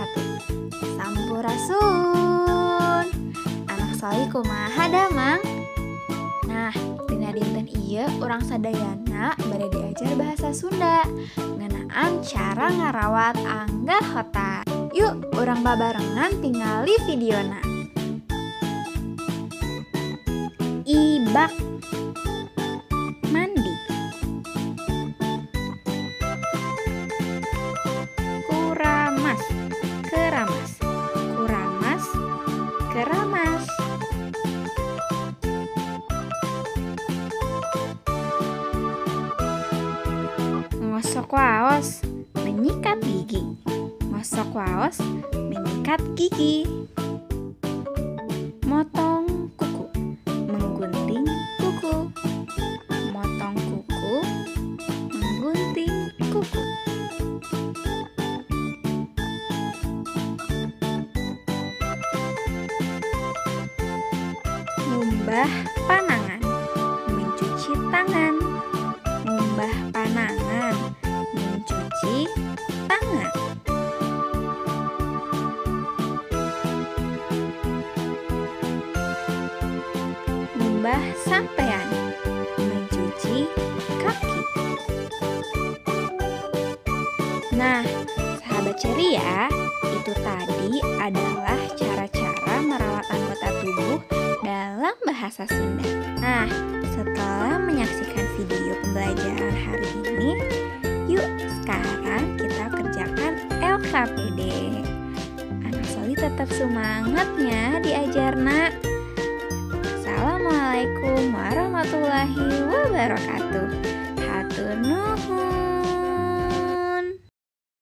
wabarakatuh. Sampurasun. Anak soli kumaha damang? Nah, dina dinten ieu urang sadayana bade diajar bahasa Sunda ngeunaan cara ngarawat anggota. Yuk, urang babarengan tingali videona. Ibak, mandi. Kuramas, keramas. Kuramas, keramas. Ngosok waos, menyikat gigi. Ngosok waos, menyikat gigi. Motong kuku, menggunting kuku. Motong kuku, menggunting kuku. Ngumbah panangan, mencuci tangan. Ngumbah panangan, mencuci tangan. Ngumbah sampean, mencuci kaki. Nah, sahabat ceria, itu tadi adalah cara-cara merawat anggota tubuh dalam bahasa Sunda. Nah, setelah menyaksikan video pembelajaran hari ini, yuk sekarang kita kerjakan LKPD. Anak Soli tetap semangatnya diajarna. Assalamualaikum warahmatullahi wabarakatuh.